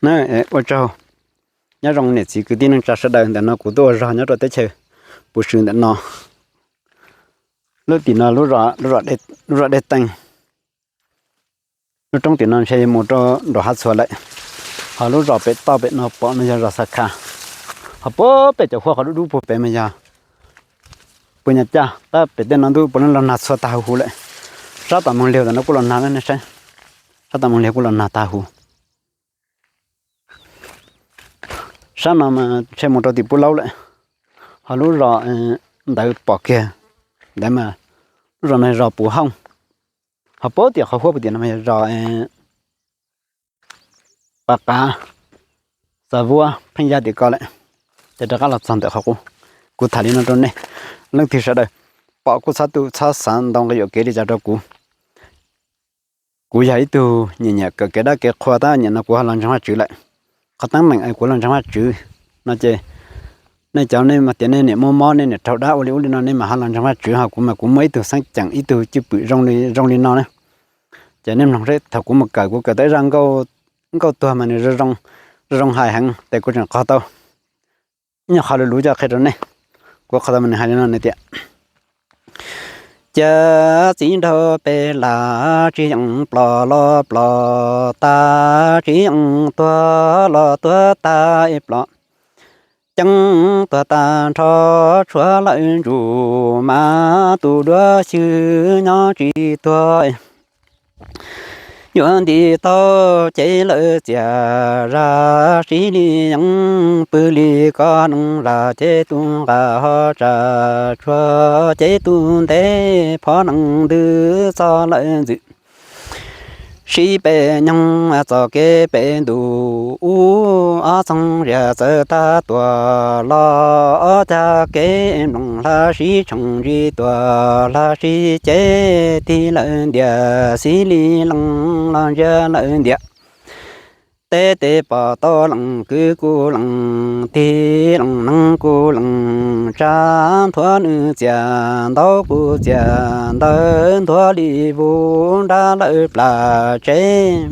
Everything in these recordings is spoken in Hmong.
Ua tsaug, nyob zoo niam txiv kwv tij neej tsa sawv daws. Ntawm no kuv tuaj ua zog nyob rau teb chaws Puv Sw ntawm no. Lub tim no lub zos Dej Teej. Lub roob tim no ntshe mus rau nram Hav Txhuas lawm. Ho lub zos pem toj pem no pom no yog zos Xa Kha. Ho puag pem cov huab qhov dub dub puag pem mas yog Puag Nyas Caj. Tab pem tej no ntuj puav leej los nag txhua tag huv huv lawm. Sab tom Moos Liag ntawm no kuj los nag ne, sab tom Moos Liag kuj los nag tag huv. Sab no mas ntshe mus rau tim Pub Laub lawm. Ho lub zos ntawd pom kiag ntawd mas lub zos no zos Puv Hooj. Ho puag tim qhov huab puag tim no mas yog zos Pas Qav, Xav Vuab, Pheej Yaj tim ko lawm. Ces rov qab los txog ntawm qhov qub, kuv tham li no rau nej. Leej twg sawv daws pom kuj txhob tu txhob xav ntau nqi yuam kev li cas rau kuv. Kuv yog ib tug nyiam nyiam kawm kev dab kev qhua tab nim no kuv ho los ntseeg Vajtswv lawm. Qhov teeb meem kuv los ntseeg Vajtswv no ces nej cov nej mas tias nej niam muaj mob nej niam raug dab ua li ub li no nej mas ho los ntseeg Vajtswv, ho kuv mas kuv muaj ib tug xeeb ceem ib tug cwj pwm zoo li no na. Ces nej mloog seb thaum kuv mus kawm, kuv kawm tau ib zaj nkauj tuag mas nws zoo zoo hais heev ces kuv tseem qhov tau ib nyuag qhov luv luv coj qhia rau nej. Kuv qhov tau mas nws hais li no tias, Cas txiv nraug pem lam tsis yeem plom los plom tas, tsis yeem tuag los tuag tas, plom ceeb tuag tag nrho, tshuav lawm ntsuj mas tus duab xyw nyob tsis tuag. Yuav nti tau ces lawm txias zaj, sib li yeeb pw li koj nees zaj, ces tus nqa ho tsam tshuav, ces tus ntev phov nees ntws txog lawm ntxwm. Sib pem nyoog txoj kev pem ntuj ub, ob txoog ziag txawm tag tuaj los ob cag kev, nplooj hla sib tshooj ntsis tuaj hla sib ces, tig lawm ntiag xib li lees los ntsia lawm ntiag. Teb tes pom tau lees, kwv kuj lees, tig lees, nees kuj lees, tshav nthuav nws txias, ntaub kuj txias ntawv nthuav li vus, nrab lawm plas tsev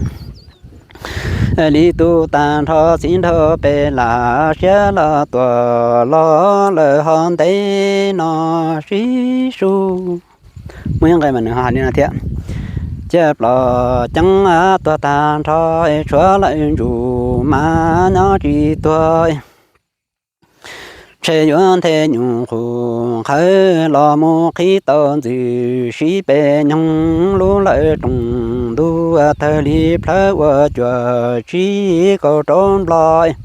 li tus tag nrho, txiv nraug pem lam siab los tuaj los lawm ho ntev no sib su. Muaj ib nqe mas nws hais li no thiab, Cas plom ceeb tuag tag nrho, tshuav lawm ntsuj mas nyob tsis tuag. Ntshe yuav nthe nyuj qus qhawv los mus qhib tau ntxwm, sib pem nyoog lub lawm rooj ntuj, tawg li plhawv ua cuaj tsib kaum rau nplog.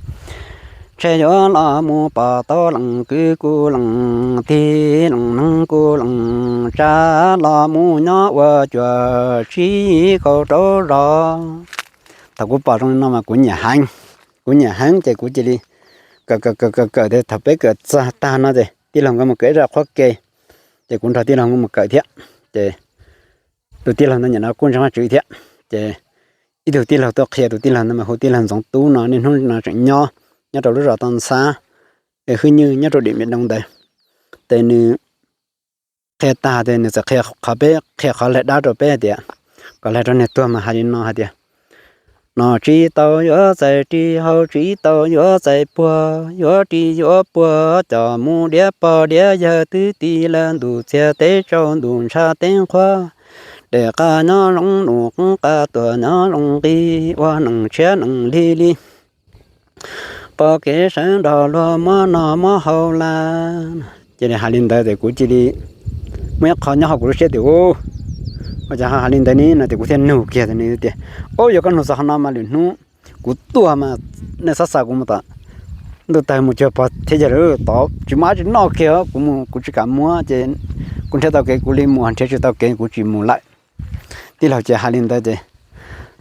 Ntshe yuav los mus pom tau lees, kwv kuj lees, tig lees, nees kuj lees, tshav los mus nyob ua cuaj tsib kaum rau zos. Thaum kuv pom zoo li no mas kuv nyiam heev, kuv nyiam heev ces kuv cia li kawm kawm kawm kawm kawm tias thaum peb kawm txog tag no ces tij laug nkawd mus kawm ib zaj qhuab ke, ces kuv nrog tij laug nkawd mus kawm thiab. Ces tus tij laug ntawd nim no kuj ntseeg Vajtswv thiab. Ces ib tug tij laug tuaj qhia, tus tij laug ntawd mas hu tij laug Ntxoov Tub no, niaj hnub no tseem nyob nyob rau lub zos Toj Ntxhab, Hwj Nywj nyob rau Điện Biên Đông ntawd. Ces nws qhia tag ces nws txawm qhia qhov peb qhia qhov hlais dab rau peb hais tias, kom hlais rau niag tuag mas hais li no hais tias, no tsis tau yuav txais ris, haus tsis tau yuav txais puag, yuav ris yuav puag coj mus diav pog diav yawg, twb ti lawm ntuj txiag teb tsaus, ntuj ntsha teb nqhuav, dej qab nyob zoo num, qoob qab tuag nyob zoo nqi, ua neej tshiab neej lig li, pom kev sawv nrog luag muab noj muab haus lawm. Cia li hais li ntawd ces kuv cia li muaj ib qho nyob hauv kuv lub siab tias, ua cas ho hais li ntawd ne no ces kuv thiaj nug kiag nws tias, Au, yog koj nug txog qhov no mas lwm hnub kuv tuaj mas nej txhob xa kuv mus tom ntuj tawg mus cuag pog thiab yawg lawm, tod tsis muaj dab tsi noj kiag, kuv mus kuv tsis kam mus ces kuv nrhiav tau kev kuv li mus, nrhiav tsis tau kev kuv tsis mus lawm. Tij laug ces hais li ntawd ces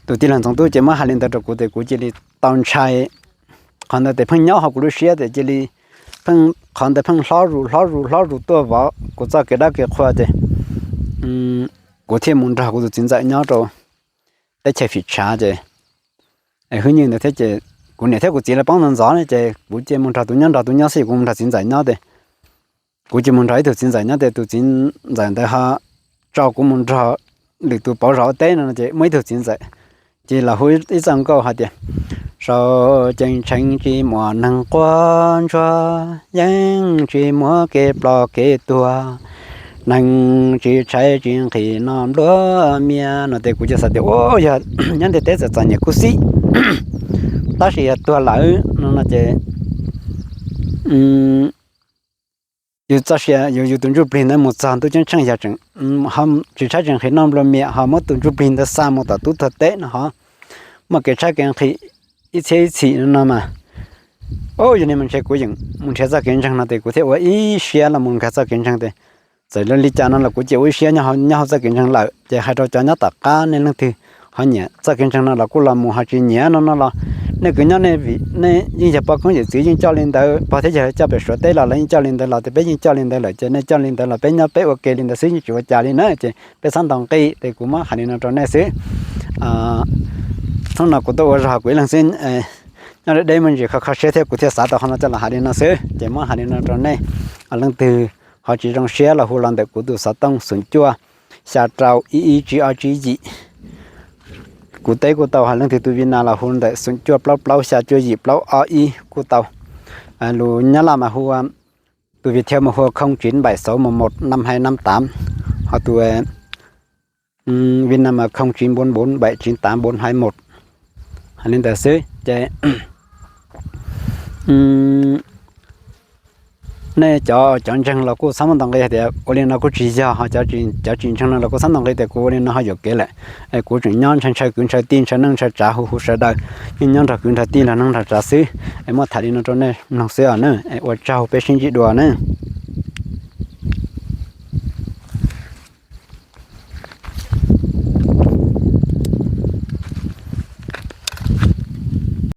tus tij laug Ntxoov Tub ces muab hais li ntawd rau kuv ces kuv cia li tau ntshai. Qhov ntawd ces pheej nyob hauv kuv lub siab ces cia li, qhov ntawd pheej hlob zus hlob zus hlob zus tuaj vov kuv txoj kev dab kev qhua ces kuv thiaj mus nrog kuv tus txiv ntxawm nyob rau teb chaws Fim Tshav ces Hwj Nywj ntawd thiab ces kuv niam thiab kuv txiv lawv poob ntxov ntxov ne ces kuv cia mus nrog tus nyob nrog tus nyob xwb, kuv mus nrog txiv ntxawm nyob ces kuv cia mus nrog ib tug txiv ntxawm nyob ces tus txiv ntxawm ntawd ho tso kuv mus nrog lwm tus pauv zog ua teb no ces muaj ib tug txiv ntxawm ces los hu ib txoj nkauj hais tias, Saum ceeb tsheej tsis muaj neeg quaj ntsuag, yeej tsis muaj kev ploj kev tuag, neeg tsis tshaib tsis nqhis noj nplua mias no ces kuv cia xav tias, Ua, yog nyob ntiaj teb txawm txom nyem kuj xib, tab sis yog tuag lawm no no ces yus txoj sia, yus, yus tus ntsuj plig ntawd mus txog ntuj ceeb tsheej yog tseem tsis tshaib tsis nqhis noj nplua mias, ho muab tus ntsuj plig ntawd xa mus tom tub tuag teb no ho muaj kev tshaib kev nqhis ib txhiab ib txhis no mas, yog li mas ntshe kuv yeem mus nrhiav txoj kev ntseeg no ces kuv thiaj ua ib siab los mus nkag txoj kev ntseeg ces txawm li cas no los kuv cia ua ib siab nyob hauv txoj kev ntseeg lawm. Ces hais rau cov nyob tom qab, nej leej twg ho nyiam txoj kev ntseeg no los kuj los mus, ho tsis nyiam no no los nej kwv nyob nej vim nej yeej yog pog koob yawm txwv yeej coj li ntawd, pog thiab yawg coj pem Suav teb los los yeej coj li ntawd los ces peb yeej coj li ntawd lawm ces nej coj li ntawd los peb nyob peb ua ke li ntawd xwb yeej tsis ua cas li na, ces peb txhob ntaus nqi. Ces kuv muab hais li no rau nej xwb. Hnub no kuv tuaj ua zog kuv ib leeg xwb, nyob deb deb me ntsis kho kho siab thiab kuv thiaj xav tau qhov no coj los hais li no xwb. Ces muab hais li no rau nej, leej twg ho tsis zoo siab los hu los ntawm kuv tus xov tooj xoom cuaj xya rau ib ib tsib ob tsib yim. Kuv teb kuj tau, ho leej twg tus Vib Nas los hu ntawm xoom cuaj plaub plaub xya cuaj yim plaub ob ib kuj tau. Lus Nyab Laj mas hu ua, tus Viettel mas hu ua không chín bảy sáu một một năm hai năm tám, ho tus Vib Nas mas không chín bốn bốn bảy chín tám bốn hai một. Hais li ntawd xwb ces nej cov, cov ntseeg los kuj txhob muab ntaus nqi hais tias ua li no kuj tsis yog, ho cov tsis ntseeg no los kuj txhob ntaus nqi tias kuv ua li no ho yuam kev lawm. Es kuv tseem nyob ntshaw ntshaw kwv ntshaw tij ntshaw neej ntshaw tsav hu hu sawv daws, yeej nyob nrog kwv nrog tij nrog neej nrog tsav xwb. Es muab tham li no rau nej mloog xwb os na, es ua tsaug peb sib ntsib dua na.